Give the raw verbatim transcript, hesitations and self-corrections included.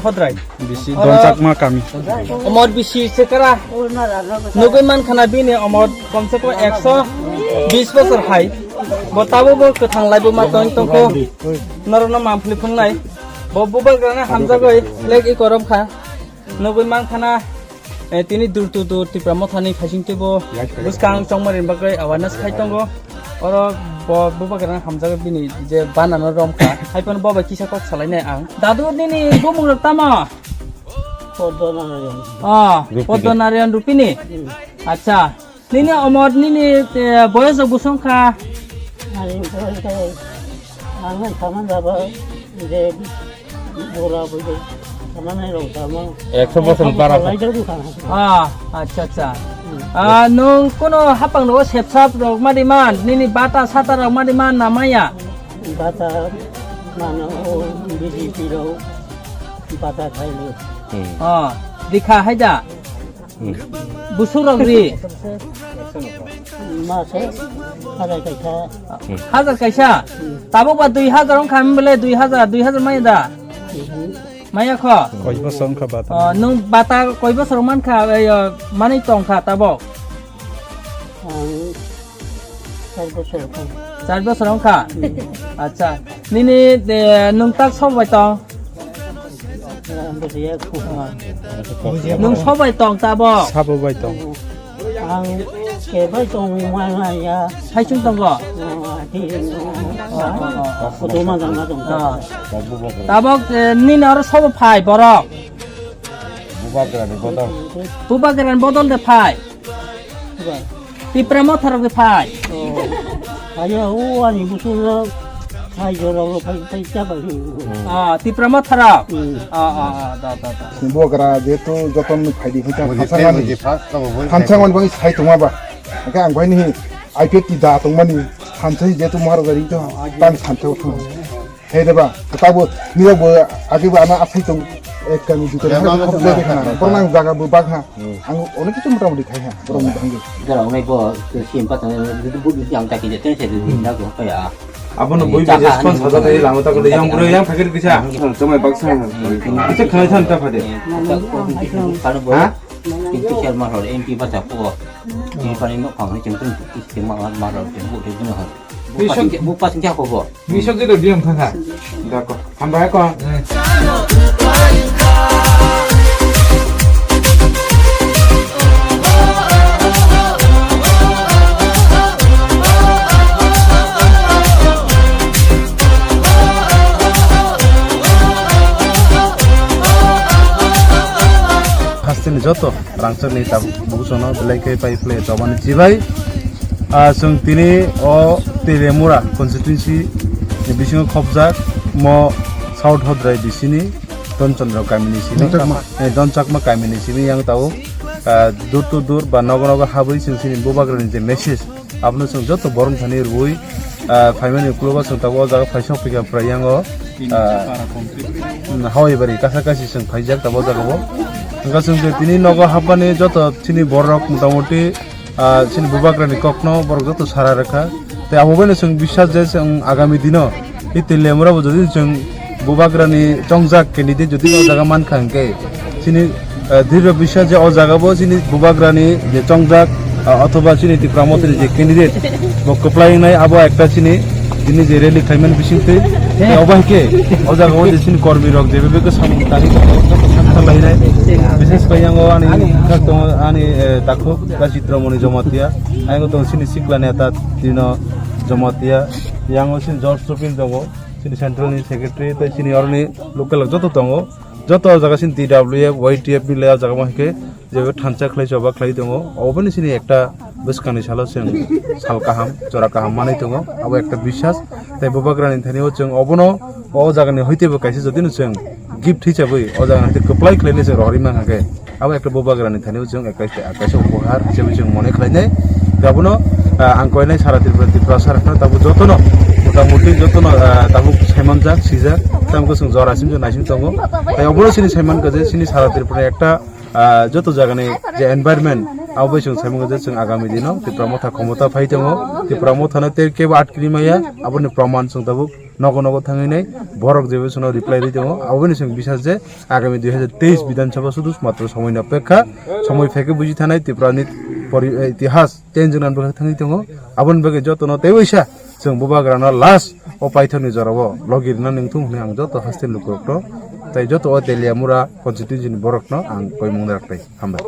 Hodrai. Bisi Oro Donchakma kami. Omor bisi sekara. Nugui man khana bini omor komse kom ekso bis bosor hai. Bo tabo bo kwthang lai bo ma tong tongkho. Norokno mampli phungnai. Bo bubagrano hamjagwi flag i korom kha. Nugui man khana, eh, tini dur tu dur Tipra Mothani phaising twibo bwskang chongmani bagwi awareness khai tongo. Oro bo bubagrano hamjagwi bini je banano rom kha. Hai phano bo bai kisa kok salainai ang. Dadu nini bumung rok tamo? Poddo Narayan. Oh, Rupini. Poddo Narayan Rupini? Hmm. Acha. Nini omor nini, eh, boyos rok bwswng kha? Ani boyos rok ang nai saman jaba je bura bui saman nai rok tamo. Ekso bosor bara kha. Lai jadu kha. Ah, acha, acha. Hmm. Ah, nwng kono hapang rogo sepsap rok madi man, nini bata sata rok madi man na maya? Bata mano o B J P rok bata khaili. Hmm. Ah, dikha haida. Hmm. Busuk rok ri. Mase hajar kaisa. Hmm. Hajar kaisa? Hmm. Tabok ba dui hajar wngkha bele dui hajar, dui hajar maya da? Hmm. Maya kho? Koi bosor wngkha bata? Oh, nwng bata koi bosor mankha, ei, oh, manwi tongkha tabok? Ang char bosor wngkha. Char bosor wngkha? Hmm. Acha. Nini, eh, nwng tak sobo bai tong? Ang bujiya kho. Nwng sobo bai tong tabok? Sabo bai tong. Ang kebai tong maya. Hai chwng tongo? Oh, ati. Oh, oh, oh. Kotorma jangma tong. Ah. Tabok, eh, nini oro sobo phai borok? Bubagrani bodol. Bubagrani bodol de phai? Buba. Tipra Motha rok de phai? Oh. Ayo, o ani busu na phai jora phai, phai cha bai. Ah, Tipra Motha rok? Hmm. Ah, ah, ah, da, da, da. Bubagra jehetu joton phaidi hwnkha, buji, thansa mani. Buji, first of all, thansa mani bangwi sai tongma ba. Hwnkhe ang bai ni I P F T da tongmani thansa jehetu Maharaja ri to tang thansa thung. He de ba, tabo nirok bo age ba ana asai tong ek kami duto na khop jai khana. Borok nang jaga bo bak ha. Hmm. Ang onek kichu mota moti khai ha. Borok ni bangwi. Jara onai bo sim pa tang du bu yang ta ki je ten se du na go ya. Abono bui response haja dai lama ta ko yang bro yang phakir kisa. Chomai baksa. Kisa khai than ta phade. Ha? Kintu chair mar hor M P ba ta ko. Ni pani no khang ni chim tu ki ma ma ro ke bu de no ha. Bu pa sing bu pa sing ko bo. Misok jito biyang thangkha. Dako. Hambai ko. Hasteni joto rangchakni tabuk bukusono belai khe pai phle chobani chibai. Ah, chwng tini o Telemura constituency ni bisingo khopjak mo South Hodrai D C ni Donchandra kamini simi, Donchakma. Eh, Donchakma kamini simi yang tao, ah, door to door ba nogo nogo habwi chwng sini bubagrani je message abono chwng joto borom thani rwui, ah, phaimani ukulogo chwng tabuk o jaga phaisa phikha phwraiyango, ah, hawai bari kasa kasi chwng phaijak tabuk o jagao. Hwnkha chwng je tini nogo habmani joto chini borok motamoti ah, chini bubagrani kokno borok joto sara rwkha. Tei abo bai no chwng biswas je chwng agami dino i Telemura bo jodi chwng bubagrani chongjak candidate jodi o jaga mankha hwnkhe chini, ah, drirw biswas je o jaga bo chini bubagrani je chongjak, ah, othoba chini Tipra Mothani je candidate bo kwplai wngnai abo ekta chini Tini je rally khlaimani bisingtwi, tei obo hai khe o jaga o je chini kormi rok je bebak khe samung tangwi tongo, joto sakha lainai. Bises khe yang o ani kak tongo ani, eh, takhuk ta Chitramoni Jamatia, ayang tongo chini sikla neta Tino Jamatia, yang o chini George Chupin tongo, chini central ni secretary tei chini oroni local rok joto tongo. Joto o jaga chini T W F, Y T F ni le o jaga ma hai khe je thansa khlai choba khlai tongo, oboni chini ekta bwskangni salo chwng sal kaham, jora kaham manwi tongo, abo ekta biswas. Tei bubagrani thani o chwng obono o jagani hoitebo kaisa jodi no chwng gift hisabai o jagani hwnkhe kwplai khlainai chwng rohorwi mankha khe, abo ekta bubagrani thani o chwng ekta, ekta kaisa upohar hisabai chwng mone khlainai. Tei abono, ah, ang koinai sara Tripura, Tripura sara khna tabuk jotono motamuti jotono, ah, tabuk saimanjak, sijak, tamo chwng jora simjak naising tongo. Tei obono chini saimankha je chini sara Tripura ekta ah, joto jagani je environment, abo bai chwng saimango je chwng agami dino Tipra Motha khomota phai tongo, Tipra Mothano tei kebo atkiri maya, aboni proman chwng tabuk Nogo nogo thangwi nai borok jebo sono reply ri tongo. Aboni song bisas je agami dui hajar teis Bidhan Sabha sudu matro somoi no pekha, somoi pheke buji thanai Tripura ni pori-, eh, itihas ten jongnan bwkha thangwi tongo. Aboni bagwi jotono tei waisa chwng bubagrano last o paithorni jorao logi rina nangthung hwnwi ang joto haste lukurokno tei joto o Teliamura constituency ni borokno ang koimung rak tei hambai.